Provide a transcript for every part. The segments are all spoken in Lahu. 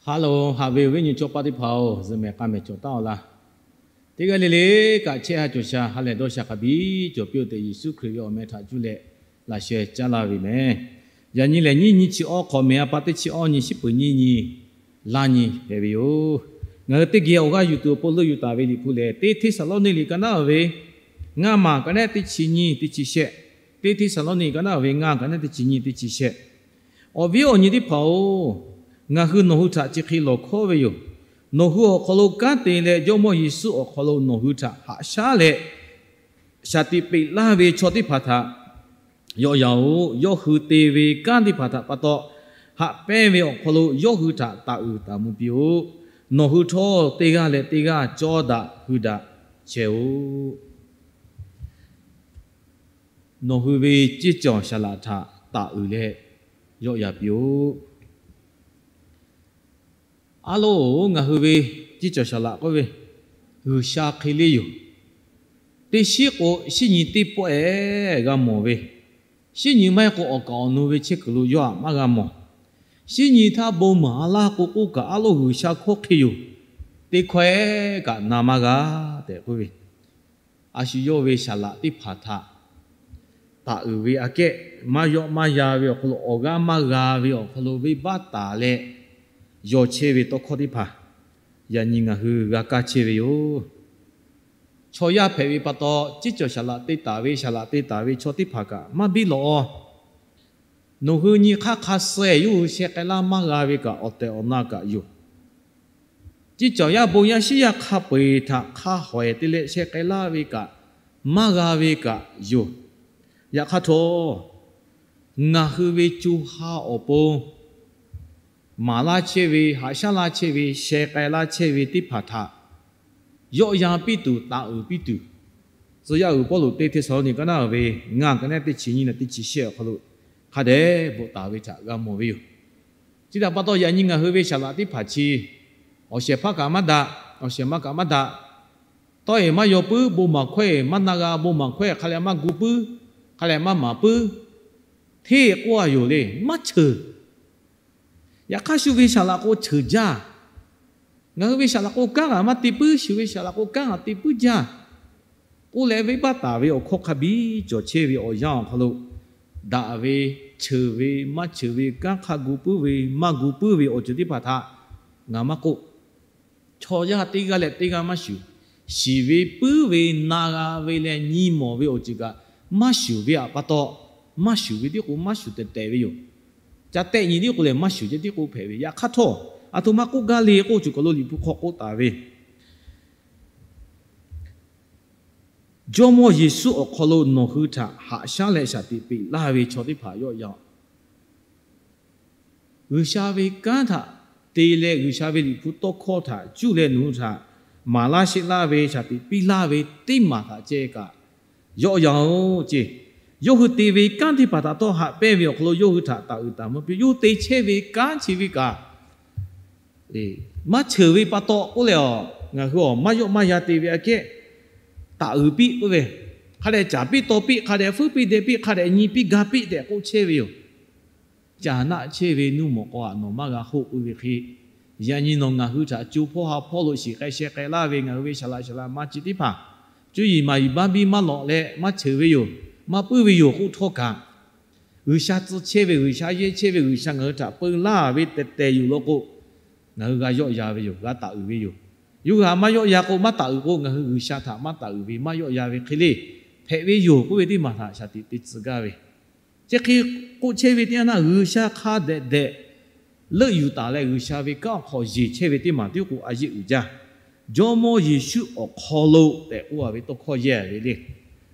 Hello, haꞈ ve awˬ viˉ nyi chaw paˆ teˇ hpaˍ-oˬ, zuhꞈ mehˍ k'a mehˍ cawˬ taˉ-aw laˇ. Teˇ g'aˇ le le kaꞈ chehˇ ha cawˬ sha ha lehˬ dawˇ sha hk'a biˇ cawˬ piˇ-oˆ tehꞈ, Yeˍsuˆ Hkriꞈ ve awˬ meh htaꞈ cuˇ leh laꞈ sheh caˉ laˇ ve mehˍ. Yaꞈ nyi lehˬ, nyiˇ nyi chi awˇ hk'awꞈ mehˍ a pa teˇ chi awˇ nyi shiˉ peuˍ nyiˇ nyi laˇ nyi hpehꞈ ve yoˬ. Ngaˬ hui teˇ geh awˬ g'aˇ yuˬ tuˬ awˬ pon leuˆ yuˬ taˍ ve Liꞈ hpu lehˬ, teˇ Hteˇsaˍlawˇniˆ liꞈ ka naˉ ve ngaˇ maˬ ka naˉ teˇ chi nyiˇ teˇ chi shehˆ, teˇ Hteˇsaˍlawˇniˆ ka naˉ ve ngaˇ ka naˉ teˇ chi nyiˇ teˇ chi shehˆ. Awˬ viˉ awˬ nyi teˇ hpaˍ-oˬ, ngaˬ hui nawˬ hui htaꞈ chi hk'e lawˬ hkawˉ ve yoˬ. Nawˬ hui awˬ hk'aw lo kanˉ te leh Jawˇmawˇ Yeˍsuˆ awˬ hk'aw lo nawˬ hui htaꞈ haꞈ shaˉ leh shaˍ tiꞈ peꞈ laˇ ve chaw teˇ hpaˍ htaꞈ yawˆ yan-oˬ. Yawˇ hui te ve kanˉ teˇ hpaˍ htaꞈ pa taw, haꞈ pehnˇ ve awˬ hk'aw lo yawˇ hui htaꞈ taˍ uiˍ taˍ mvuh piˇ-oˆ. Nawˬ hui htawˇ teˇ g'aˇ leh teˇ g'aˇ cawˇ daꞈ hui daꞈ chehˇ-oˆ. Nawˬ hui ve ceˇ cawˬ saˍ laꞈ htaꞈ taˍ uiˍ leh yawˆ yan piˇ-oˆ. Aˉ loꞈ-oˬ, ngaˬ hui ve ceˇ cawˬ saˍ laꞈ k'oˆ ve G'uiˬsha hk'e le yoˬ. Teˇ shiˉ k'o, shiˉ nyi teˇ pawˆ-ehˍ g'a mawˬ ve, shiˉ nyi maˇ heˆ k'o awˬ kaˍ awˬ nu ve chehˇ kuiˬ lo yawˇ htaꞈ maˇ g'a mawˬ. Shiˉ nyi htaˇ bon maˍ a laˇ k'o k'oˆ kaꞈ, aˉ loꞈ G'uiˬsha hkawˇ hk'e yoˬ. Teˇ hkawehˉ kaꞈ na maˇ g'a tehꞈ k'oˆ ve, a shu yawˇ ve saˍ laꞈ teˇ hpaˍ htaꞈ taˍ uiˍ ve aꞈ kehˉ, maˇ yawˆ maˇ yan ve awˬ hk'aw lo, awˬ g'aˇ maˇ g'a ve awˬ hk'aw lo venˇbaˆ taˍ leh yaw chehˇ ve tawˇ hkawˇ teˇ hpaˍ yaꞈ nyi ngaˬ hui g'a kaˇ chehˇ ve yoˬ. Chaw yaˇ hpehꞈ ve pa taw, ceˇ cawˬ saˍ laꞈ te taˍ ve, saˍ laꞈ te taˍ ve chaw teˇ hpaˍ kaꞈ maˇ biˇ lawꞈ-aw. Nawˬ hui nyi hk'aˇ hk'a suh-eˬ yawˇ hui sheh k'ai laˇ maˇ g'a ve kaꞈ awˬ tehˬ awˬ na kaꞈ yoˬ. Ceˇ cawˬ yaˇ bon yaˇ shiˉ yaˇ hk'a peu-eˬ htaꞈ hk'a hawehˍ te leh sheh k'ai laˇ ve kaꞈ maˇ g'a ve kaꞈ yoˬ. Yaꞈ hk'aˇ htawˇ, ngaˬ hui ve co ha awˬ pon maˍ laˇ chehˇ ve, haꞈ shaˉ laˇ chehˇ ve, sheh k'ai laˇ chehˇ ve teˇ hpaˍ htaꞈ yawˆ yan piˇ tuˬ, taˍ uiˍ piˇ tuˬ, tcuh yaˇ uiˍ Pawˇluꞈ teˇ Hteˇsaˍlawˇniˆ ka naˉ ve ngaˇ ka naˉ teˇ chi nyiˇ na teˇ chi shehˆ awˬ hk'aw lo hk'a dehꞈ bvuhꞈ taˍ ve htaꞈ g'a mawˬ ve yoˬ. Chi htaꞈ pa taw, yaꞈ nyi ngaˬ hui ve saˍ laꞈ teˇ hpaˍ chi awˬ shehˍ hpaˇ kaꞈ maˇ daꞈ, awˬ shehˍ ma kaꞈ maˇ daꞈ, tawˇ-eˬ maˇ yaw puiˉ, bon maˍ hkawehˇ maˇ na g'a, bon maˍ hkawehˇ hk'a leh maˇ gu puiˉ, hk'a leh maˇ maˍ puiˉ, hteˇ k'oˆ a yoˬ le, maˇ cheuˬ. Yaꞈ hk'aˇ shu ve saˍ laꞈ k'o cheuˬ jaˇ. Ngaˬ hui ve saˍ laꞈ k'o kanˉ g'aꞈ maˇ te puiˉ, shu ve saˍ laꞈ k'o kanˉ g'aꞈ te puiˉ jaˇ k'oˆ leh, venˇbaˆ taˍ ve awˬ hkawˇ hk'a biˇ cawˬ chehˇ ve awˬ yanˇ awˬ hk'aw lo, daꞈ ve, cheuˬ ve, maˇ cheuˬ ve, kanˉ hk'a gu puiˉ ve, maˇ gu puiˉ ve awˬ ceuˬ teˇ hpaˍ htaꞈ ngaˬ maˇ k'oˆ. Chaw yaˇ teˇ g'aˇ leh teˇ g'aˇ maˇ shuˍ, shiˍ ve puiˉ ve na g'a ve leh nyi mawˬ ve awˬ ceuˬ kaꞈ maˇ shuˍ ve aꞈ pa taw, maˇ shuˍ ve tiˉ k'o maˇ shuˍ tehꞈ tehꞈ ve yoˬ. Ca tehˆ nyi tiˉ k'o lehˬ maˇ shuˍ ceh tiˉ k'o hpehꞈ ve. Yaꞈ hk'aˇ htawˇ, aˬ htoꞈ ma k'oˆ gaˇ le k'oˆ, cawˬ kaˬ lo Liꞈ hpu hk'aw k'oˆ taˍ ve, Jawˇmawˇ Yeˍsuˆ awˬ hk'aw lo nawˬ hui htaꞈ haꞈ shaˉ leh shaˍ tiꞈ peꞈ laˇ ve chaw teˇ hpaˍ yawˆ yan G'uiˬsha ve kanˉ htaꞈ te leh G'uiˬsha ve Liꞈ hpu tawˇ hkawˇ htaꞈ cuˇ leh nawˬ hui htaꞈ maˍ laˇ sheˆ laˇ ve, shaˍ tiꞈ piˇ laˇ ve teˇ maˬ htaꞈ ceh kaꞈ yawˆ yan-oˬ ce. Yawˇ hui te ve kanˉ teˇ hpaˍ htaꞈ htawˇ haꞈ pehnˇ ve awˬ hk'aw lo yawˇ hui htaꞈ taˍ uiˍ taˍ mvuh piˇ. Yawˇ hui te chehˇ ve kanˉ chi ve kaꞈ maˇ cheuˬ ve pa taw k'oˆ leh, ngaˬ hui awˬ maˇ yawˆ maˇ yan te ve aꞈ kehˉ taˍ uiˍ piˇ k'oˆ ve, hk'a dehꞈ caˍ piˇ taw piˇ, hk'a dehꞈ fuiˉ piˇ deh piˇ, hk'a dehꞈ nyi piˇ ga piˇ tehꞈ k'oˆ chehˇ ve yoˬ. Caˍ naˆ chehˇ ve nuˇ mawˬ k'aw aꞈ nawˬ maˇ g'a hoˆ k'oˆ ve hk'e, yaꞈ nyi nawˬ ngaˬ hui htaꞈ co hpawˇ ha hpawˇ lo shiˍ k'ai sheh k'ai laˇ ve ngaˬ hui ve saˍ laꞈ saˍ laꞈ ma chi teˇ hpaˍ cuˇ yiˍ maˍ yiˍ baˇ biˇ maˇ lawꞈ leh maˇ cheuˬ ve yoˬ, maˇ puiˉ ve yoˬ k'oˆ htawˇ kaꞈ, G'uiˬsha tcuh chehˇ ve, G'uiˬsha yehˇ chehˇ ve, G'uiˬsha ngaˬ hui htaꞈ peu laˇ ve tehˬ tehˬ yoˬ law k'o, ngaˬ hui g'a yawˆ yan ve yoˬ, g'a taˍ uiˍ ve yoˬ. Yawˇ hui htaꞈ maˇ yawˆ yan k'o, maˇ taˍ uiˍ k'o, ngaˬ hui G'uiˬsha htaꞈ maˇ taˍ uiˍ ve, maˇ yawˆ yan ve hk'e le hpehꞈ ve yoˬ k'oˆ ve teˇ maˬ htaꞈ shaˍ tiꞈ te tcuh gaˇ ve. Chi hk'e k'oˆ chehˇ ve teˇ yanˇ, G'uiˬsha hk'a dehꞈ dehꞈ leuˆ yuˬ taˍ leh G'uiˬsha ve kanˉ awˬ hk'aw yeˬ chehˇ ve teˇ maˬ tiˉ k'o a yeˆ uiˍ jaˇ. Jawˇmawˇ Yeˍsuˆ awˬ hk'aw lo tehꞈ k'oˆ a ve tawˇ hkawˇ yehˇ ve le.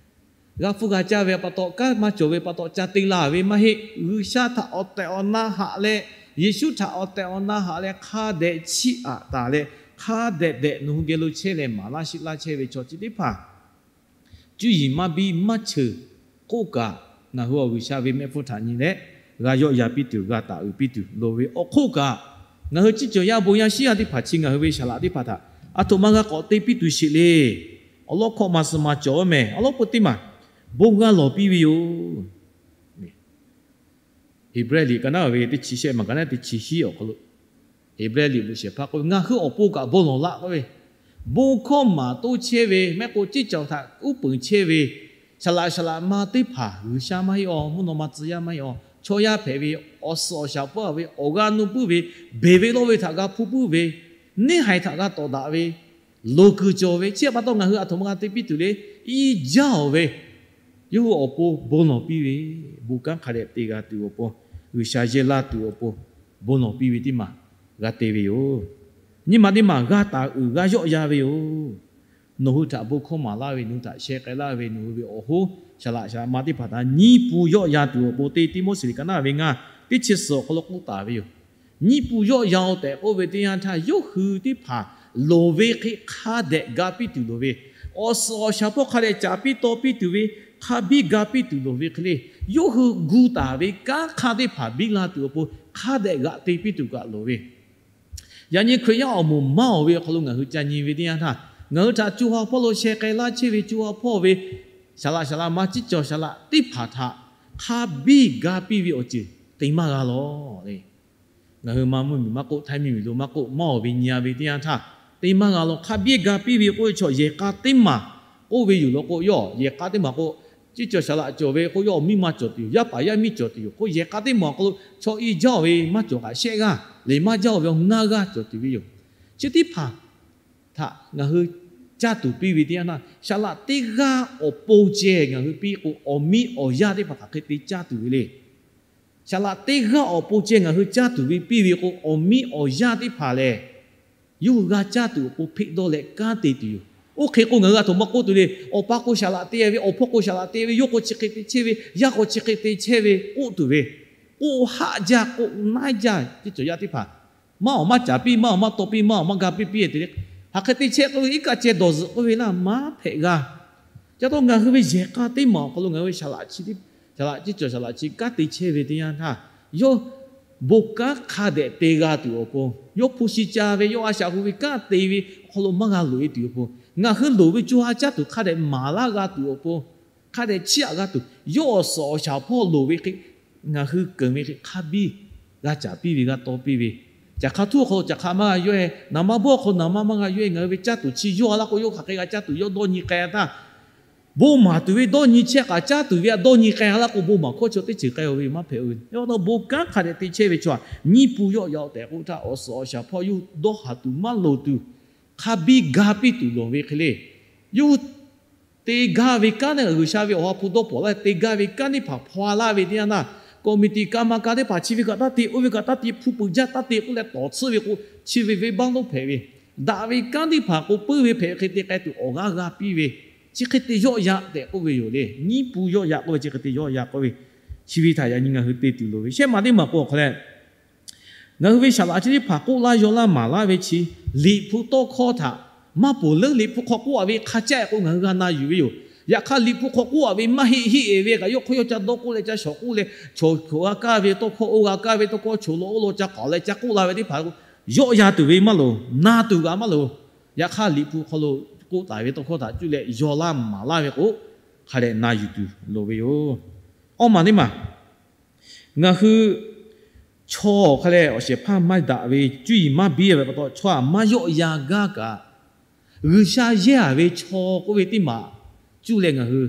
G'a hpfuhˇ g'a caˇ ve pa taw, kanˉ maˇ cawˬ ve pa taw ca te la ve maˇ heˆ. G'uiˬsha htaꞈ awˬ tehˬ awˬ na haꞈ leh, Yeˍsuˆ htaꞈ awˬ tehˬ awˬ na haꞈ leh hk'a dehꞈ chiˇ aꞈ taˍ leh, hk'a dehꞈ dehꞈ nawˬ hui geh lo chehˇ leh maˍ laˇ sheˆ laˇ chehˇ ve chaw chi teˇ hpaˍ cuˇ yiˍ maˇ biˇ maˇ cheuˬ k'oˆ kaꞈ, ngaˬ hui awˬ G'uiˬsha ve mehˆ hpfuhˇ htaꞈ nyi leh g'a yawˆ yan piˇ tuˬ, g'a taˍ uiˍ piˇ tuˬ loˍ ve awˬ hk'oˆ kaꞈ, ngaˬ hui ciˇ cawˬ yaˇ bon yaˇ shiˉ yaˇ teˇ hpaˍ chi ngaˬ hui ve saˍ laꞈ teˇ hpaˍ htaꞈ aˬ htoꞈ ma g'a k'awꞈ te piˇ tuˬ sheˍ le. Awˬ lawn hkawꞈ maˬ suhˍ maˬ cawˬ mehˍ. Awˬ lawn peuˬ teˇ maˬ bon g'a lawˬ piˇ ve yoˬ. Heˍbrehˇ liꞈ ka naˉ ve teˇ chi shehˆ maˬ ka naˉ teˇ chi hiˉ awˬ hk'aw lo, Heˍbrehˇ liꞈ bvuhꞈ shehˍ hpaˇ k'oˆ ve, Ngaˬ hui awˬ pon kaꞈ bon lawˬ laˇ k'oˆ ve, bon hkawˇ maˍ toˇ chehˇ ve, mehˆ k'o ceˇ cawˬ htaꞈ uˉ peunˍ chehˇ ve, saˍ laꞈ saˍ laꞈ ma teˇ hpaˍ G'uiˬsha maˇ heˆ aw, mvuhˇ naw ma tcuh yaˇ maˇ heˆ aw, chaw yaˇ hpehꞈ ve, awˬ suhˍ awˬ shaˍ pfuhˇ ve, awˬ g'aˇ nuˇ puiˉ ve, beˬ ve lawˇ ve htaꞈ g'a hpu puiˉ ve, neˇ haiˬ htaꞈ g'a tawˍ daꞈ ve, loˍ kuiˬ cawˬ ve, chi pa taw ngaˬ hui aˬ htoꞈ ma g'a te piˇ tuˬ le, iˉ jaˇ oˬ ve, yawˇ hui awˬ pon bon lawˬ piˇ ve, bon kanˉ hk'a dehꞈ te g'a tuˬ awˬ pon, G'uiˬsha yehˇ laˇ tuˬ awˬ pon bon lawˬ piˇ ve teˇ maˬ g'a te ve yoˬ. Nyi ma teˇ maˬ g'a taˍ uiˍ g'a yawˆ yan ve yoˬ. Nawˬ hui htaꞈ bon hkawˇ maˍ laˇ ve, nawˬ hui htaꞈ sheh k'ai laˇ ve, nawˬ hui ve awˬ hoˉ saˍ laꞈ saˍ laꞈ ma teˇ hpaˍ htaꞈ nyiˇ pun yawˆ yan tuˬ awˬ pon teˇ Tiˆmoˉseˍ liꞈ ka naˉ ve ngaˇ teˇ chi suhˍ awˬ hk'aw lo k'oˆ taˍ ve yoˬ. Nyiˇ pun yawˆ yan oˬ tehꞈ k'oˆ ve teˇ yanˇ htaˇ, yawˇ hui teˇ hpaˍ loˍ ve hk'e hk'a dehꞈ ga piˇ tuˬ loˍ ve, awˬ suhˍ awˬ shaˍ hpawˇ hk'a dehꞈ caˍ piˇ taw piˇ tuˬ ve, hk'a biˇ ga piˇ tuˬ loˍ ve hk'e le, yawˇ hui gu taˍ ve kanˉ hk'aˇ teˇ hpaˍ biˇ la tuˬ awˬ pon hk'a dehꞈ g'aꞈ te piˇ tuˬ kaꞈ loˍ ve, yaꞈ nyi Hkriꞈ yaˇ awˬ moˍ maˇ oˬ ve awˬ hk'aw lo ngaˬ hui ca nyi ve teˇ yanˇ htaˇ, ngaˬ hui htaꞈ co ha hpawˇ lo sheh k'ai laˇ chehˇ ve co ha hpawˇ ve saˍ laꞈ saˍ laꞈ ma ciˉ cawˬ saˍ laꞈ teˇ hpaˍ htaꞈ hk'a biˇ ga piˇ ve awˬ ceuˬ te maˇ g'a lawˬ le. Ngaˬ hui ma mvuhˇ miˬ maˇ k'oˆ, htaiˇ miˇ miˬ lo maˇ k'oˆ, maˇ oˬ ve nyi a ve teˇ yanˇ htaˇ, te maˇ g'a lawˬ. Hk'a biˇ ga piˇ ve k'oˆ ve chaw yehˬ k'a teˇ maˬ k'oˆ ve yoˬ law k'o, yawˇ yehˬ k'a teˇ maˬ k'o, ciˉ cawˬ saˍ laꞈ cawˬ ve k'o, yawˇ awˬ miˇ ma cawˬ tuˬ yoˬ, yaˇ paˍ yaˇ miˇ cawˬ tuˬ yoˬ k'o, yehˬ k'a teˇ maˬ awˬ hk'aw lo chaw i jaˇ oˬ ve maˇ cawˬ kaꞈ shehˆ g'aˇ, lehˬ maˇ jaˇ oˬ ve awˬ ngaˇ g'aˇ cawˬ tuˬ ve yoˬ. Chi teˇ hpaˍ htaꞈ ngaˬ hui caˇ tuˬ piˇ ve teˇ yanˇ htaˇ, saˍ laꞈ teˇ g'aˇ awˬ pon ceh ngaˬ hui piˇ k'o, awˬ miˇ awˬ yaˇ teˇ hpaˍ hk'aˬ hk'e te caˇ tuˬ ve le. Saˍ laꞈ teˇ g'aˇ awˬ pon ceh ngaˬ hui caˇ tuˬ ve piˇ ve k'o, awˬ miˇ awˬ yaˇ teˇ hpaˍ lehˬ, yawˇ hui g'a caˇ tuˬ awˬ pon hpeˆ dawˇ leh kanˉ te tuˬ yoˬ. Oˇ hk'e k'o ngaˬ hui aˬ htoꞈ ma k'oˆ tuˬ le, awˬ pa k'o saˍ laꞈ te ve, awˬ hpawˇ k'o saˍ laꞈ te ve, yawˇ k'o chi hk'e te chehˇ ve, yaˇ k'o chi hk'e te chehˇ ve k'oˆ tuˬ ve, k'oˆ haˆ jaˇ k'oˆ naˉ jaˇ teˇ cawˬ yaˇ teˇ hpaˍ maˇ awˬ maˇ caˍ piˇ, maˇ awˬ maˇ taw piˇ, maˇ awˬ maˇ ga piˇ piˇ te le. Hk'aˬ hk'e te chehˇ k'oˆ ve, iˉ kaˆ ceh dawˬ zuhꞈ k'oˆ ve laˇ maˇ hpehꞈ g'a. Ca taw ngaˬ hui ve yehˬ k'a teˇ maˬ awˬ hk'aw lo ngaˬ hui ve saˍ laꞈ chi teˇ, saˍ laꞈ ciˉ cawˬ saˍ laꞈ chi kanˉ te chehˇ ve teˇ yanˇ htaˇ, yawˇ bon kanˉ hk'a dehꞈ te g'a tuˬ awˬ pon, yawˇ hpu shi ca ve, yawˇ a shaꞈ hu ve kanˉ te ve awˬ hk'aw lo maˇ g'a loꞈ e tuˬ awˬ pon, ngaˬ hui loˍ ve co ha caˇ tuˬ hk'a dehꞈ maˍ laˇ g'a tuˬ awˬ pon, hk'a dehꞈ chiˇ aꞈ g'a tuˬ, yawˇ awˬ suhˍ awˬ shaˍ hpawˇ loˍ ve hk'e ngaˬ hui keunˍ ve hk'e hk'a biˇ g'a caˍ piˇ ve g'a taw piˇ ve, caˬ hk'a htuˉ awˬ hk'aw lo caˬ hk'a maˇ g'a yawˇ e, naˍ ma bawˇ awˬ hk'aw lo naˍ ma maˇ g'a yawˇ e, ngaˬ hui ve caˇ tuˬ chi yawˇ a laˇ k'o, yawˇ hk'aˬ hk'e g'a caˇ tuˬ yawˇ dawˇ nyi k'ai a htaˇ, bon maˍ tuˬ ve dawˇ nyi chehˇ kaꞈ caˇ tuˬ ve a dawˇ nyi k'ai a laˇ k'o, bon maˍ hkawˇ chaw teˇ ceuˬ k'ai oˬ ve maˇ hpehꞈ oˬ ve. Yawˇ taw bon kanˉ hk'a dehꞈ te chehˇ ve chaw a nyiˇ pun yawˆ yan oˬ tehꞈ k'oˆ htaˇ, awˬ suhˍ awˬ shaˍ hpawˇ yawˇ hui dawˇ haˍ tuˬ maˇ loˍ tuˬ, hk'a biˇ ga piˇ tuˬ lawˬ ve hk'e le, yawˇ hui te gaˇ ve kanˉ teˇ hpaˍ, G'uiˬsha ve awˬ ha hpu dawˇ pawˍ laˇ te gaˇ ve kanˉ teˇ hpaˍ hpaw laˇ ve teˇ yanˇ htaˇ, kawˍmiˍtiˍ kaˍ maˍ kaˍ teˇ hpaˍ chi ve kaꞈ taˇ te, oˇ ve kaꞈ taˇ te, hpu peuˬ jaˇ taˇ te k'oˆ leh tawˍ tsuhˇ ve k'o, chi ve venˇbaˆ lonˉ hpehꞈ ve, daꞈ ve kanˉ teˇ hpaˍ k'o puiˉ ve hpehꞈ ve hk'e te k'ai tuˬ awˬ g'aˇ g'a piˇ ve, chi hk'e te yawˆ yan tehꞈ k'oˆ ve yoˬ le. Nyiˇ pun yawˆ yan k'oˆ ve chi hk'e te yawˆ yan k'oˆ ve, chi ve htaꞈ yaꞈ nyi ngaˬ hui te tuˬ loˍ ve shehˆ maˬ teˇ maˬ k'o awˬ hk'aw leh, ngaˬ hui ve saˍ laꞈ chi teˇ hpaˍ k'oˆ laˇ yaw laˇ maˍ laˇ ve chi, Liꞈ hpu tawˇ hkawˇ htaꞈ maˇ poˬ leuˉ Liꞈ hpu hk'aw k'oˆ a ve hk'a caˆ k'o ngaˬ hui g'a na yuˬ ve yoˬ. Yaꞈ hk'aˇ Liꞈ hpu hk'aw k'oˆ a ve maˇ heˆ heˆ e ve kaꞈ, yawˇ hk'aw yawˇ ca dawˇ k'oˆ leh ca shawˍ k'oˆ leh, chaw hk'aˬ g'a kaˇ ve tawˇ hkawˇ, oˇ g'a kaˇ ve tawˇ hkawˇ, chaw lo oˇ lo ca k'awꞈ leh ca k'oˆ la ve teˇ hpaˍ yawˆ yan tuˬ ve maˇ loˍ, na tuˬ g'a maˇ loˍ. Yaꞈ hk'aˇ Liꞈ hpu hk'aw lo k'oˆ taˍ ve tawˇ hkawˇ htaꞈ cuˇ leh yaw laˇ maˍ laˇ ve k'o, hk'a dehꞈ na yuˬ tuˬ loˍ ve yoˬ. Awˇ maˬ teˇ maˬ, ngaˬ hui chaw hk'a leh awˬ shehˍ hpaˇ maˇ daꞈ ve, cuˇ yiˍ maˇ biˇ ve pa taw, chaw aꞈ maˇ yawˆ yan gaˇ kaꞈ, G'uiˬsha yehˇ a ve chaw k'oˆ ve teˇ maˬ cuˇ leh ngaˬ hui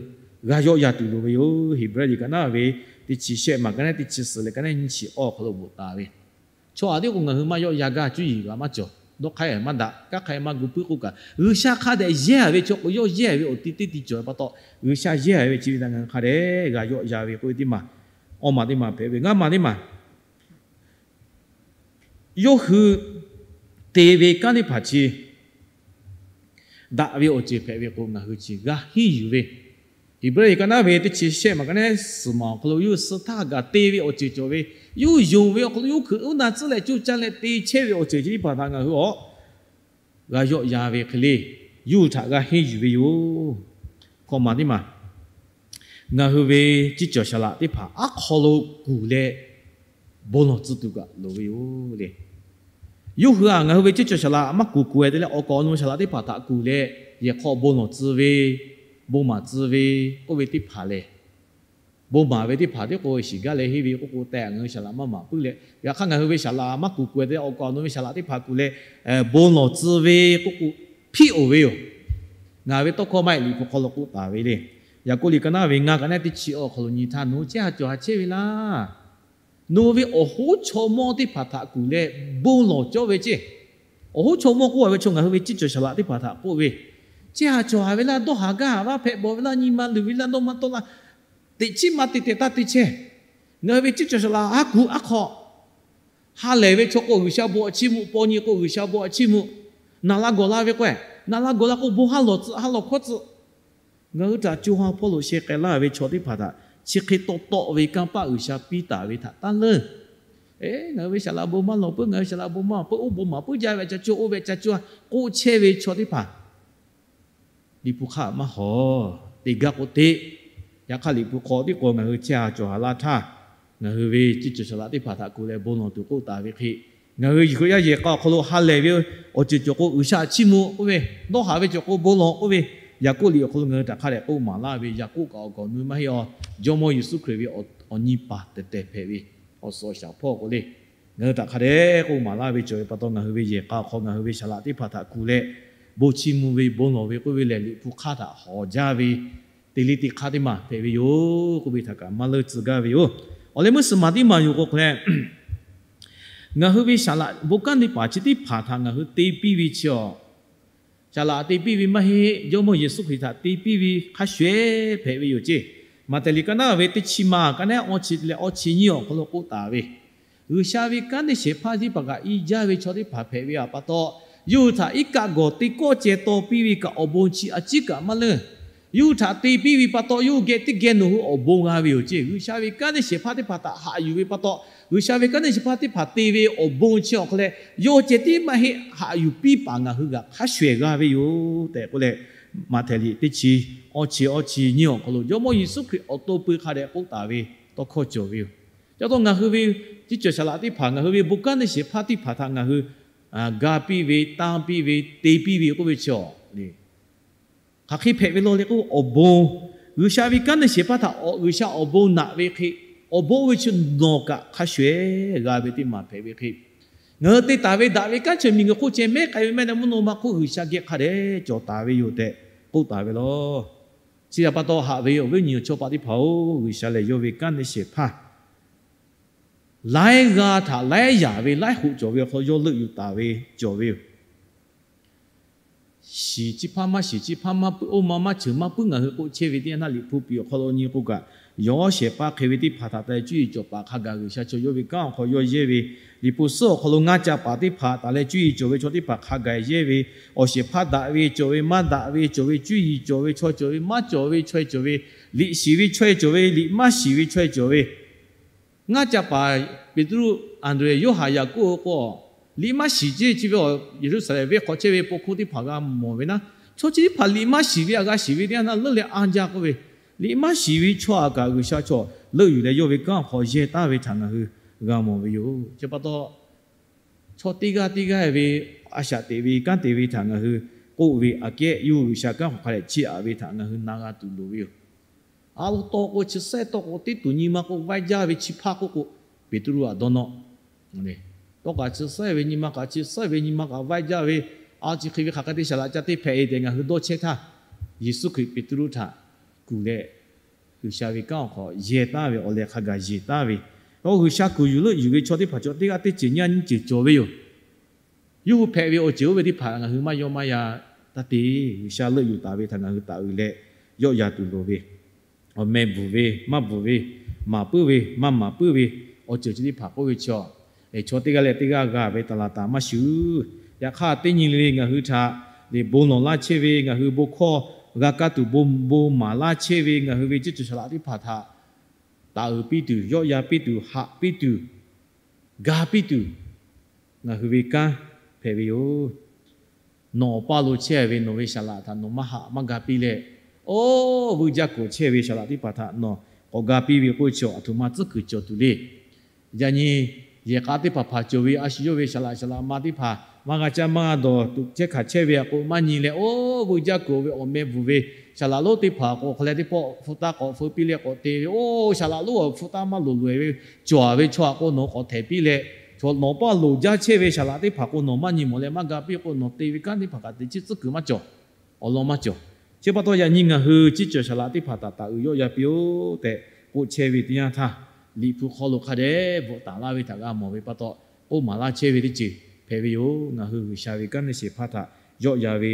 g'a yawˆ yan tuˬ loˍ ve yoˬ. Heˍbrehˇ liꞈ ka naˉ ve teˇ chi shehˆ maˬ ka naˉ teˇ chi suhˍ leh ka naˉ nyiˇ chi awˇ hk'aw lo bvuhꞈ taˍ ve, chaw aꞈ tiˉ k'o ngaˬ hui maˇ yawˆ yan gaˇ, cuˇ yiˍ g'a maˇ cawˬ, dawˇ hk'aˇ maˇ daꞈ, kanˉ hk'aˇ maˇ gu puiˉ k'oˆ kaꞈ, G'uiˬsha hk'a dehꞈ yehˇ a ve chaw k'o, yawˇ yehˇ ve awˬ ti teˇ ti cawˬ ve pa taw, G'uiˬsha yehˇ a ve chi ve htaꞈ ngaˬ hui hk'a dehꞈ g'a yawˆ yan ve k'oˆ ve teˇ maˬ, awˇ maˬ teˇ maˬ hpehꞈ ve. Ngaˇ maˬ teˇ maˬ, yawˇ hui te ve kanˉ teˇ hpaˍ chi daꞈ ve awˬ ceuˬ hpehꞈ ve k'o, ngaˬ hui chi g'a henˇ yuˬ ve. Heˍbrehˇ liꞈ ka naˉ ve teˇ chi shehˆ maˬ ka naˉ suhˍ maˬ awˬ hk'aw lo yawˇ hui suh htaˇ gaˬ te ve awˬ ceuˬ cawˬ ve, yawˇ hui yonˍ ve awˬ hk'aw lo yawˇ hui hkui uˉ na tcuhˉ leh coˇ caˇ leh te chehˇ ve awˬ ceuˬ chi teˇ hpaˍ htaꞈ ngaˬ hui awˬ g'a yawˆ yan ve hk'e le, yawˇ hui htaꞈ g'a henˇ yuˬ ve yoˬ. Hkawꞈ maˬ teˇ maˬ, ngaˬ hui ve ciˉ cawˬ saˍ laꞈ teˇ hpaˍ aˉ hk'aw lo kuˬ leh bon lawˬ tcuh tuˬ kaꞈ loˍ ve yoˬ le. Yawˇ hui a ngaˬ hui ve ciˉ cawˬ saˍ laꞈ maˇ kuˬ kuˬ e te leh, awˬ kawꞈ awˬ nu saˍ laꞈ teˇ hpaˍ htaꞈ kuˬ leh, yehˬ hk'aw bon lawˬ tcuh ve, bon maˍ tcuh ve, k'oˆ ve teˇ hpaˍ lehˬ, bon maˍ ve teˇ hpaˍ tiˉ k'o shiˍ gaˇ leh henˇ ve k'oˆ k'o tehꞈ ngaˬ hui saˍ laꞈ maˇ maˍ puiˉ leh, yaꞈ hk'aˇ ngaˬ hui ve saˍ laꞈ maˇ kuˬ kuˬ te awˬ kaˍ awˬ nu ve saˍ laꞈ teˇ hpaˍ kuˬ leh bon lawˬ tcuh ve k'oˆ k'o hpiˇ-oˬ ve yoˬ. Ngaˬ ve tawˇ hkawˇ maˇ heˆ, Liꞈ hpu hk'aw lo k'oˆ taˍ ve le. Yaˍkoˆ liꞈ ka naˉ ve ngaˇ ka naˉ teˇ chi awˬ hk'aw lo nyi htaˇ, nawˬ hui chehˇ ha cawˬ ha chehˇ ve laˇ. Nawˬ hui ve awˬ hoˉ chaw mawˇ teˇ hpaˍ htaꞈ kuˬ leh bon lawˬ cawˇ ve ceˇ. Awˬ hoˉ chaw mawˇ k'oˆ a ve chaw ngaˬ hui ve ciˇ cawˬ saˍ laꞈ teˇ hpaˍ htaꞈ k'oˆ ve, chehˇ ha cawˬ ha ve laˇ, dawˇ haˍ gaˇ haˍ laˇ, hpehꞈ bawˬ ve laˇ, nyi ma luˬ ve laˇ, dawˇ maˇ tawˆ laˇ, teꞈ chiˉ maˇ te tehꞈ taˇ te chehˇ. Ngaˬ hui ve ciˇ cawˬ saˍ laꞈ aˉ kuˬ aˉ hk'aw ha lehˬ ve chaw k'o G'uiˬsha bon a chiˇ mvuh, paw nyi k'o G'uiˬsha bon a chiˇ mvuh, naˍ la gawˬ la ve k'o, naˍ la gawˬ la k'o bon ha lawˬ tcuh, ha lawˬ hkawˇ tcuh. Ngaˬ hui htaꞈ co ha hpawˇ lo sheh k'ai laˇ ve chaw teˇ hpaˍ htaꞈ chi hk'e tawˆ tawˆ ve kanˇ paˆ G'uiˬsha piˇ taˍ ve htaꞈ taˇ leunˇ. Eˬ, ngaˬ hui ve saˍ laꞈ bon maˇ lawˬ puiˉ, ngaˬ hui saˍ laꞈ bon maˇ puiˉ, oˇ bon maˍ puiˉ jaˇ ve, ca co oˇ ve ca co k'oˆ chehˇ ve chaw teˇ hpaˍ Liꞈ hpu hk'aˇ maˇ hawˬ. Te gaˇ k'o te. Yaꞈ hk'aˇ Liꞈ hpu hk'aw tiˉ k'o ngaˬ hui chehˇ ha cawˬ ha laˇ htaˇ, ngaˬ hui ve ciˇ cawˬ saˍ laꞈ teˇ hpaˍ htaꞈ kuˬ leh bon lawˬ tuˬ k'oˆ taˍ ve hk'e, ngaˬ hui Yeˍsuˆ yaˇ yehˬ k'a awˬ hk'aw lo ha lehˬ ve awˬ ceuˬ cawˬ k'o G'uiˬsha chiˇ mvuh k'oˆ ve, dawˇ haˍ ve cawˬ k'o bon lawˬ k'oˆ ve, Yaˍkoˆ liꞈ awˬ hk'aw lo ngaˬ hui htaꞈ hk'a dehꞈ k'oˆ maˍ laˇ ve, Yaˍkoˆ kaꞈ awˬ kaˍ awˬ nu maˇ heˆ a, Jawˇmawˇ Yeˍsuˆ Hkriꞈ ve awˬ nyi paˍ tehˬ tehˬ hpehꞈ ve awˬ suhˍ awˬ shaˍ hpawˇ k'o le, ngaˬ hui htaꞈ hk'a dehꞈ k'oˆ maˍ laˇ ve cawˬ ve pa taw, ngaˬ hui ve yehˬ k'a awˬ hk'aw ngaˬ hui ve saˍ laꞈ teˇ hpaˍ htaꞈ kuˬ leh bon chiˇ mvuh ve, bon lawˬ ve k'oˆ ve lehˬ, Liꞈ hpu hk'aˇ htaꞈ hawˬ jaˇ ve teˇ leˇ teˇ hk'aˇ teˇ maˬ hpehꞈ ve yoˬ k'oˆ ve htaꞈ kaꞈ maˇ leunˇ tcuh gaˇ ve yoˬ. Awˬ leh meuˇ suhˍ maˍ teˇ maˬ yoˬ k'o hk'e leh, ngaˬ hui ve saˍ laꞈ bon kanˉ teˇ hpaˍ chi teˇ hpaˍ htaꞈ ngaˬ hui te piˇ ve chi awˬ, saˍ laꞈ te piˇ ve maˇ heˆ, Jawˇmawˇ Yeˍsuˆ Hkriꞈ htaꞈ te piˇ ve hk'a shuˍ ehˉ hpehꞈ ve yoˬ ceˇ. Maꞈhtehˍ liꞈ ka naˉ ve teˇ chi maˬ ka naˉ awˇ chi leh awˇ chi nyiˇ awˬ hk'aw lo k'oˆ taˍ ve, G'uiˬsha ve kanˉ te shehˍ hpaˇ teˇ hpaˍ kaꞈ i jaˇ ve chaw teˇ hpaˍ hpehꞈ ve pa taw, yawˇ hui htaꞈ iˉ kaˆ gawˬ te kawˆ ceh taw piˇ ve kaꞈ awˬ bon chi a ciˉ kaꞈ maˇ leunˇ. Yawˇ hui htaꞈ te piˇ ve pa taw, yawˇ hui geh teˇ geh nawˬ hui awˬ bon g'a ve yoˬ ceˇ. G'uiˬsha ve kanˉ te shehˍ hpaˇ teˇ hpaˍ htaꞈ haꞈ yuˬ ve pa taw, G'uiˬsha ve kanˉ te shehˍ hpaˇ teˇ hpaˍ te ve awˬ bon chi awˬ hk'aw leh, yawˇ ceh tiˉ maˇ heˆ, haꞈ yuˬ piˇ paˍ ngaˬ hui g'aꞈ hk'a shuˍ ehˉ g'a ve yoˬ tehꞈ k'oˆ leh, Maꞈhtehˍ liꞈ teˇ chi awˇ chi awˇ chi nyiˇ awˬ hk'aw lo Jawˇmawˇ Yeˍsuˆ Hkriꞈ awˬ to peu hk'a dehꞈ k'oˆ taˍ ve tawˇ hkawˇ cawˬ ve yoˬ. Ca taw ngaˬ hui ve ciˇ cawˬ saˍ laꞈ teˇ hpaˍ, ngaˬ hui ve bon kanˉ te shehˍ hpaˇ teˇ hpaˍ htaꞈ ngaˬ hui ga piˇ ve, tanˇ piˇ ve, te piˇ ve k'oˆ ve chi awˬ le, hk'aˬ hk'e hpehꞈ ve law le k'o, awˬ bon, G'uiˬsha ve kanˉ te shehˍ hpaˇ htaꞈ G'uiˬsha awˬ bon naꞈ ve hk'e, awˬ bon oˇ ve chi nawˬ kaꞈ hk'a shuˍ ehˉ g'a ve teˇ maˬ hpehꞈ ve hk'e, ngaˬ hui te taˍ ve daꞈ ve kanˉ chi miˬguiˬ hk'oˆ ceh mehˉ k'ai ve maˇ heˆ, mvuhˇ naw ma hk'oˆ G'uiˬsha geh hk'a dehꞈ cawˬ taˍ ve yoˬ tehꞈ k'oˆ taˍ ve law. Chi htaꞈ pa taw haꞈ ve awˬ viˉ awˬ nyi awˬ chawˇ paˆ teˇ hpaˍ-oˬ, G'uiˬsha lehˬ yawˇ ve kanˉ te shehˍ hpaˇ laiˉ g'aˇ htaꞈ laiˉ yaꞈ ve laiˉ hoꞈ cawˬ ve awˬ hk'aw lo yawˇ leuˆ yuˬ taˍ ve cawˬ ve yoˬ. Shiˍ chi hpaˇ maˇ shiˍ chi hpaˇ maˇ puiˉ, oˇ ma maˇ cheuˬ maˇ puiˉ ngaˬ hui k'oˆ chehˇ ve teˇ yanˇ htaˇ, Liꞈ hpu piˍ awˬ hk'aw lo nyi k'o kaꞈ, yawˇ shehˍ hpaˇ hk'e ve teˇ hpaˍ htaꞈ taˍ leh cuˇ yiˍ cawˬ paˍ hk'a gaˬ G'uiˬsha chaw yawˇ ve kanˉ awˬ hk'aw yawˇ yehˇ ve, Liꞈ hpu suhˉ awˬ hk'aw lo ngaˇ ca paˍ teˇ hpaˍ taˍ leh cuˇ yiˍ cawˬ ve chaw teˇ hpaˍ hk'a gaˬ yehˇ ve, awˬ shehˍ hpaˇ daꞈ ve cawˬ ve maˇ daꞈ ve cawˬ ve, cuˇ yiˍ cawˬ ve chaw cawˬ ve, maˇ cawˬ ve chaw cawˬ ve, liꞈ shiˍ ve chaw cawˬ ve, liꞈ maˇ shiˍ ve chaw cawˬ ve, ngaˇ ca paˍ Peˍtruˆ, Anˍdrehˍ, Yoˇhanˬ, Yaˍkoˆ k'o, liꞈ maˇ shiˍ ceˇ. Chi ve Yeˍruˆsaˍlehnˍ venˇ hk'aw chehˇ ve paw hkuˇ teˇ hpaˍ g'a mawˬ ve naˉ, chaw chi teˇ hpaˍ liꞈ maˇ shiˍ ve aꞈ g'a shiˍ ve teˇ yanˇ htaˇ leuˆ leh anˇ jaˇ k'oˆ ve, liꞈ maˇ shiˍ ve chaw aꞈ kaꞈ G'uiˬsha chaw leuˆ yuˬ leh yawˇ ve kanˉ awˬ hk'aw yehˇ taˍ ve htaꞈ ngaˬ hui g'a mawˬ ve yoˬ. Chi pa taw, chaw teˇ g'aˇ teˇ g'aˇ ve a shaꞈ teꞈ ve kanˉ te ve htaꞈ ngaˬ hui k'oˆ ve aꞈ kehˉ, yawˇ hui G'uiˬsha kanˉ hk'aw hk'a dehꞈ chiˇ aꞈ ve htaꞈ ngaˬ hui na g'a tuˬ loˍ ve yoˬ. A lo tawˇ k'o chi sehˉ tawˇ k'o teˇ tuˬ nyi ma k'o vaiˇ jaˇ ve chi hpaˇ k'oˆ k'o, Peˍtruˆ aꞈ dawˇ nawˇ. Tawˇ kaꞈ chi sehˉ ve nyi ma kaꞈ chi sehˉ ve nyi ma kaꞈ vaiˇ jaˇ ve, a chi hk'e ve hk'aˬ hk'e te shaˍ laꞈ ca te hpehꞈ e tehꞈ ngaˬ hui dawˇ chehˇ htaˇ, Yeˍsuˆ Hkriꞈ Peˍtruˆ htaꞈ kuˬ leh G'uiˬsha ve kanˉ awˬ hk'aw yehˇ taˍ ve awˬ leh hk'a gaˬ yeˬ taˍ ve, a G'uiˬsha kuˬ yuˬ leuˆ yuˬ ve chaw teˇ hpaˍ chaw teˇ g'aˇ teˇ ceuˬ nyiˇ g'aˇ nyiˇ ceuˬ cawˬ ve yoˬ. Yawˇ hui hpehꞈ ve awˬ ceuˬ oˇ ve teˇ hpaˍ ngaˬ hui maˇ yawˇ maˇ yaˇ taˇ te. G'uiˬsha leuˆ yuˬ taˍ ve htaꞈ ngaˬ hui taˍ uiˍ leh yawˆ yan tuˬ loˍ ve, awˬ meh bvuhˬ ve maˇ bvuhˬ ve, maˍ puiˉ ve maˇ maˍ puiˉ ve, awˬ ceuˬ chi teˇ hpaˍ k'oˆ ve chi, chaw teˇ g'aˇ leh teˇ g'aˇ g'a ve taˍ laˬ taˍ maˇ shuˍ. Yaꞈ hk'aˇ teˇ nyi le ngaˬ hui htaꞈ bon lawˬ laˇ chehˇ ve, ngaˬ hui bon hkawˇ g'a kaˇ tuˬ bon maˍ laˇ chehˇ ve, ngaˬ hui ve ciˇ cawˬ shaˍ laꞈ teˇ hpaˍ htaꞈ taˍ uiˍ piˇ tuˬ, yawˆ yan piˇ tuˬ, haꞈ piˇ tuˬ, ga piˇ tuˬ, ngaˬ hui ve kanˉ hpehꞈ ve yoˬ. Nawˬ awˬ paˇ lo chehˇ ve nawˬ ve shaˍ laꞈ htaꞈ nawˬ maˇ haꞈ maˇ ga piˇ leh, oˇ vuiˇ jaˇ k'oˍ chehˇ ve shaˍ laꞈ teˇ hpaˍ htaꞈ nawˬ k'awꞈ ga piˇ ve k'oˆ ve chi aˬ htoꞈ ma tcuhˉ kuiˬ cawˬ tuˬ le. Yaꞈ nyi yehˬ k'a teˇ hpaˍ hpaˍ cawˬ ve a shu yawˇ ve shaˍ laꞈ shaˍ laꞈ ma teˇ hpaˍ maˇ g'a caˇ maˇ g'a dawˬ tuˬ chehˇ hkanˍ chehˇ ve a k'o maˇ nyi leh, oˇ veuꞈ jaˇ kuiˬ ve awˬ meh bvuhˬ ve saˍ laꞈ lonˉ teˇ hpaˍ k'o hk'aˬ leh teˇ pawˆ hpu taˇ k'awꞈ feu piˇ leh k'awꞈ te ve, oˇ saˍ laꞈ lonˉ awˬ hpu taˇ maˇ loˍ loꞈ-e ve cawˬ ve chaw a k'o nawˬ k'awꞈ htehˍ piˇ leh, chaw nawˬ paˇ loˍ jaˇ chehˇ ve saˍ laꞈ teˇ hpaˍ k'o nawˬ maˇ nyi mawˬ leh maˇ ga piˇ k'o, nawˬ te ve kanˉ teˇ hpaˍ kaꞈ teꞈ chiˉ tcuhˉ kuiˬ maˇ cawˬ, awˬ lawn maˇ cawˬ. Chi pa taw yaꞈ nyi ngaˬ hui ciˇ cawˬ saˍ laꞈ teˇ hpaˍ htaꞈ taˍ uiˍ yawˆ yan piˇ-oˆ tehꞈ k'oˆ chehˇ ve teˇ yanˇ htaˇ, Liꞈ hpu hk'aw lo hk'a dehꞈ bvuhꞈ taˍ laˇ ve htaꞈ g'a mawˬ ve pa taw, k'oˆ maˍ laˇ chehˇ ve teˇ ceuˬ hpehꞈ ve yoˬ. Ngaˬ hui G'uiˬsha ve kanˉ neˇ shehˍ hpaˇ htaꞈ yawˆ yan ve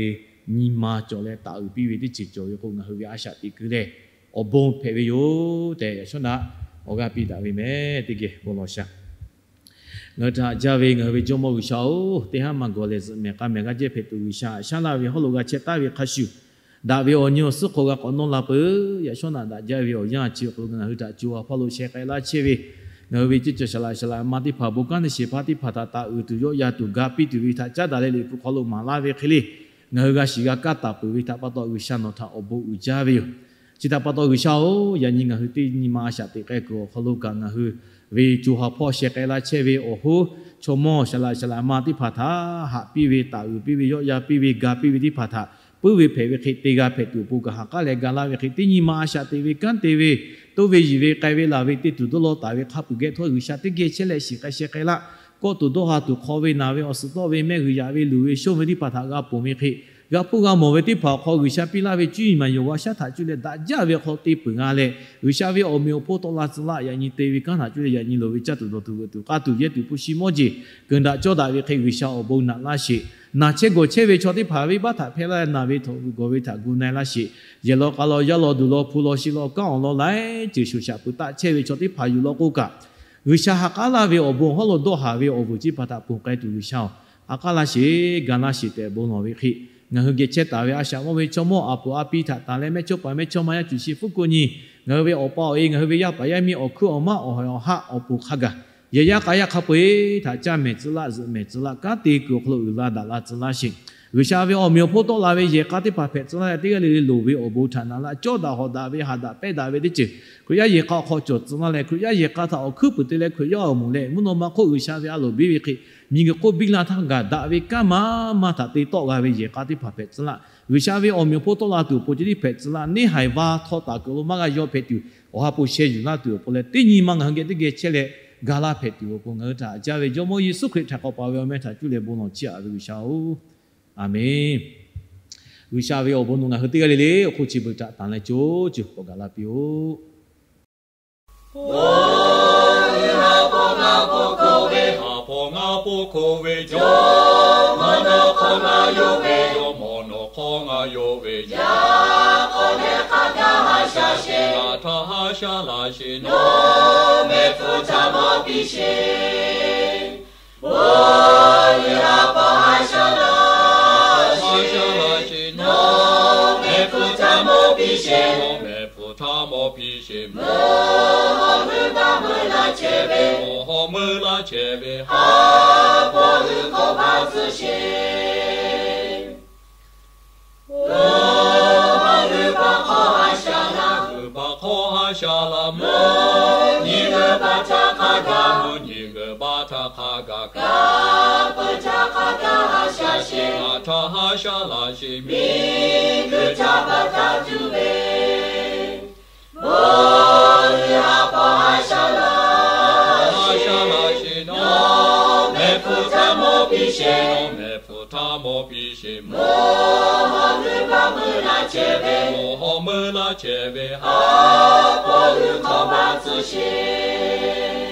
nyi ma cawˬ leh taˍ uiˍ piˇ ve teˇ ceuˬ cawˬ ve k'o, ngaˬ hui ve a shaꞈ teꞈ kuiˬ lehˬ awˬ bon hpehꞈ ve yoˬ tehꞈ, yaꞈ shawˉ naꞈ awˬ g'aˇ piˇ daꞈ ve meh teˇ geh bon lawˬ sha. Ngaˬ hui htaꞈ haꞈ jaˇ ve ngaˬ hui ve Jawˇmawˇ G'uiˬsha-oˬ, teˇ haˉ maˇ gawˬ lehˬ zuhꞈ mehˍ k'a mehˍ g'a jehˇ hpehꞈ tuˬ G'uiˬsha haꞈ shaˉ laˇ ve hawˉ lo g'a chehˇ taˍ ve hk'a shuˍ, daꞈ ve awˬ nyi awˬ suhˉ hk'aw g'a k'awꞈ nawˇ la peuˬ. Yaꞈ shawˉ naꞈ daꞈ jaˇ ve awˬ yanˇ chi awˬ hk'aw lo ngaˬ hui htaꞈ co ha hpawˇ lo sheh k'ai laˇ chehˇ ve, ngaˬ hui ve ciˇ cawˬ saˍ laꞈ saˍ laꞈ ma teˇ hpaˍ bon kanˉ neˇ shehˍ hpaˇ teˇ hpaˍ htaꞈ taˍ uiˍ tuˬ yawˆ yan tuˬ ga piˇ tuˬ ve htaꞈ caˉ daꞈ leh Liꞈ hpu hk'aw lo maˍ laˇ ve hk'e le, ngaˬ hui g'a shiˍ g'a kaˇ taˍ peuˬ ve htaꞈ pa taw G'uiˬsha nawˬ htaꞈ awˬ bon uiˍ jaˇ ve yoˬ. Chi htaꞈ pa taw G'uiˬsha-oˬ, yaꞈ nyi ngaˬ hui teˇ nyi ma a shaꞈ teꞈ k'ai kuiˬ awˬ hk'aw lo kaꞈ ngaˬ hui ve co ha hpawˇ sheh k'ai laˇ chehˇ ve awˬ hoˉ, chaw mawˇ saˍ laꞈ saˍ laꞈ ma teˇ hpaˍ htaꞈ haꞈ piˇ ve, taˍ uiˍ piˇ ve, yawˆ yan piˇ ve, ga piˇ ve teˇ hpaˍ htaꞈ puiˉ ve hpehꞈ ve hk'e te g'a hpehꞈ tuˬ awˬ pon kaꞈ ha k'aˉ leh ga laˇ ve hk'e, teˇ nyi ma a shaꞈ teꞈ ve kanˉ te ve, toˇ ve yiˬ ve k'ai ve laˬ ve te tuˬ dawˇ law taˍ ve hk'a peuˬ geh htawˇ G'uiˬsha teˇ geh chehˇ leh shiˍ k'ai sheh k'ai laˇ. Kawˆ tuˬ dawˇ ha tuˬ hk'aw ve naˬ ve awˬ suhˍ tawˆ ve mehˆ g'uiˬ yaꞈ ve luˬ ve shonˇ ve teˇ hpaˍ htaꞈ g'a ponˬ ve hk'e, g'a hpuˇ g'a mawˬ ve teˇ hpaˍ awˬ hk'aw G'uiˬsha piˇ laˇ ve cuˇ yiˍ maˍ yonˍ g'a shaˉ htaꞈ cuˇ leh daꞈ jaˇ ve awˬ hk'aw te peuˬ nga leh, G'uiˬsha ve awˬ meꞈ awˬ hponˇ tawˆ la tcuh laˇ. Yaꞈ nyi te ve kanˉ htaꞈ cuˇ leh yaꞈ nyi loˍ ve caˇ tuˬ dawˬ tuˬ veuꞈ tuˬ k'a tuˬ yehˇ tuˬ hpu shi mawˇ jeˬ keunˍ daꞈ cawˇ daꞈ ve hk'e G'uiˬsha awˬ bon naꞈ laˇ sheˍ. Naˬ chehˇ gawˬ chehˇ ve chaw teˇ hpaˍ venˇbaˆ htaꞈ hpehˇ laˇ leh naˬ ve htaꞈ gawˬ ve htaꞈ gu na-e laˇ sheˍ. Yehˬ law k'a law yaˇ law duˬ law hpu law shi law kanˉ awˬ lawn laiˉ ceuˬ shoˍ shaꞈ peuˬ taˆ chehˇ ve chaw teˇ hpaˍ yuˬ law k'o kaꞈ, G'uiˬsha ha k'aˉ laˇ ve awˬ bon hawˉ lo dawˇ haˍ ve awˬ vuiˬ chi hpaˍ htaꞈ ponˬ k'ai tuˬ G'uiˬsha-oˬ, ha k'aˉ laˇ sheˍ, ga laˇ sheˍ tehꞈ bon lawˬ ve hk'e, ngaˬ hui geh chehˇ taˍ ve a shaꞈ mawˇ ve chaw mawˇ a puˍ a pi htaꞈ tanˬ leh mehˇchawˇ paˍ mehˇchawˇma yaˇ cuˬ shi fuˉ ko nyi, ngaˬ hui ve awˬ pa awˬ e, ngaˬ hui ve yaˇ paˍ yaˇ miˇ awˬ hkuiˉ awˬ maˉ awˬ hawehˬ awˬ haˆ awˬ pon hk'a gaˬ, yehˬ yaˇ k'a yaˇ hk'a peu-eˬ htaꞈ caˇ mehˍ tcuh laˇ, zuhꞈ mehˍ tcuh laˇ, kanˉ te kuiˬ awˬ hk'aw lo uiˍ la daꞈ la tcuh laˇ sheˍ. G'uiˬsha ve awˬ meꞈ awˬ hponˇ tawˆ la ve yehˬ k'a teˇ hpaˍ hpehꞈ tcuh laˇ leh teˇ g'aˇ le le loˍ ve awˬ bon htaꞈ naꞈ laˇ cawˇ daꞈ hawꞈ daꞈ ve haꞈ daꞈ pehˇ daꞈ ve teˇ ceuˬ Hkriꞈ yaˇ yehˬ k'a awˬ hk'aw cawˬ tcuh laˇ leh, Hkriꞈ yaˇ yehˬ k'a htaꞈ awˬ hkuiˉ puiˍ te leh Hkriꞈ yaˇ awˬ moˍ leh mvuhˇ naw ma hk'oˆ G'uiˬsha ve a loˍ biˇ ve hk'e, miˬguiˬ hk'oˆ biˇ la htaˇ gaˬ daꞈ ve kanˉ maˇ maˇ htaꞈ te tawˆ g'a ve yehˬ k'a teˇ hpaˍ hpehꞈ tcuh laˇ. G'uiˬsha ve awˬ meꞈ awˬ hponˇ tawˆ la tuˬ awˬ pon ceh tiˉ hpehꞈ tcuh laˇ. Neˇ haiˬ va htaw taˍ kuiˬ lo maˇ g'a yaw hpehꞈ tuˬ, awˬ ha hpu sheh yuˬ laˇ tuˬ awˬ pon leh teˇ nyi ma ngaˬ hui geh teˇ geh chehˇ leh ga laˇ hpehꞈ tuˬ awˬ pon ngaˬ hui htaꞈ haꞈ jaˇ ve Jawˇmawˇ Yeˍsuˆ Hkriꞈ htaꞈ k'awꞈ paˍ ve awˬ meh htaꞈ cuˇ leh bon lawˬ chiˇ aꞈ ve G'uiˬsha-oˬ, Aˍmenˍ. G'uiˬsha ve awˬ bon nawˬ ngaˬ hui teˇ g'aˇ le le awˬ hk'oˆ chi beuꞈ htaꞈ tanˬ leh co ceuˬ k'awꞈ gaˬ la piˇ-oˆ. Oˇ, ha hpawˇ ngaˇ hpawˇ hk'oˆ ve, ha hpawˇ ngaˇ hpawˇ hk'oˆ ve jawˇmawˇ nawˬ hk'awˇ ngaˬ yonˍ ve, jawˇmawˇ nawˬ hk'awˇ ngaˬ yonˍ ve, yaꞈ k'aw leh hk'a gaˬ haꞈ shaˉ sheˍ, ngaˬ htaꞈ haꞈ shaˉ laˇ sheˍ, nawˬ mehˆ hpfuhˇ htaꞈ mawˇ piˇ sheˍ. Oˇ, ha hpawˇ haꞈ shaˉ laˇ sheˍ, nawˬ mehˆ hpfuhˇ htaꞈ mawˇ piˇ sheˍ, nawˬ mehˆ hpfuhˇ htaꞈ mawˇ piˇ sheˍ, mvuhˇ haw meuˇ baˆ meuˇ laˇ chehˇ ve, mvuhˇ haw meuˇ laˇ chehˇ ve ha hpawˇ hui hk'awꞈ baˬ tcuh sheˍ. Oˇ, ha g'uiˬ baˬ hk'aw haꞈ shaˉ laˇ, g'uiˬ baˬ hk'aw haꞈ shaˉ laˇ, mvuhˇ nyi g'uiˬ baˬ htaꞈ hk'a gaˬ, mvuhˇ nyi g'uiˬ baˬ htaꞈ hk'a gaˬ, kaˇ peuˬ htaꞈ hk'a gaˬ haꞈ shaˉ sheˍ, ngaˬ htaꞈ haꞈ shaˉ laˇ sheˍ, miˬguiˬ htaꞈ baˬ taˍ tuˬ ve Bon uiˍ ha hpawˇ haꞈ shaˉ laˇ sheˍ, nawˬ mehˆ hpfuhˇ htaꞈ mawˇ piˇ sheˍ, nawˬ mehˆ hpfuhˇ htaꞈ mawˇ piˇ sheˍ, mvuhˇ haw meuˇ baˆ meuˇ laˇ chehˇ ve, mvuhˇ haw meuˇ laˇ chehˇ ve ha hpawˇ hui hk'awꞈ baˬ tcuh sheˍ.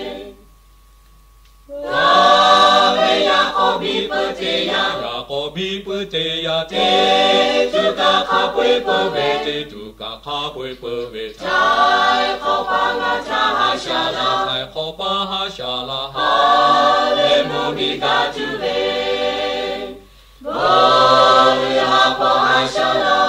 G'a ve yaꞈ k'aw biˇ peuˬ teˇ yanˇ, yaꞈ k'aw biˇ peuˬ teˇ yanˇ, teˇ tuˬ kaꞈ hk'a peu-eˬ peuˬ ve, teˇ tuˬ kaꞈ hk'a peu-eˬ peuˬ ve, Htaiˍ hk'awꞈ paˇ ngaˬ htaꞈ haꞈ shaˉ laˇ, Htaiˍ hk'awꞈ paˇ haꞈ shaˉ laˇ, ha lehˬ mvuhˇ miˬ gaˬ tuˬ ve Bon uiˍ ha hpawˇ haꞈ shaˉ laˇ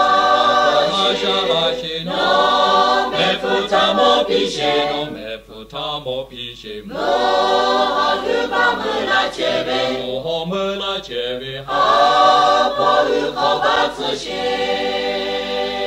sheˍ, nawˬ mehˆ hpfuhˇ htaꞈ mawˇ piˇ sheˍ, nawˬ mehˆ hpfuhˇ htaꞈ mawˇ piˇ sheˍ, mvuhˇ haw meuˇ baˆ meuˇ laˇ chehˇ ve, mvuhˇ haw meuˇ laˇ chehˇ ve ha hpawˇ hui hk'awꞈ baˬ tcuh sheˍ.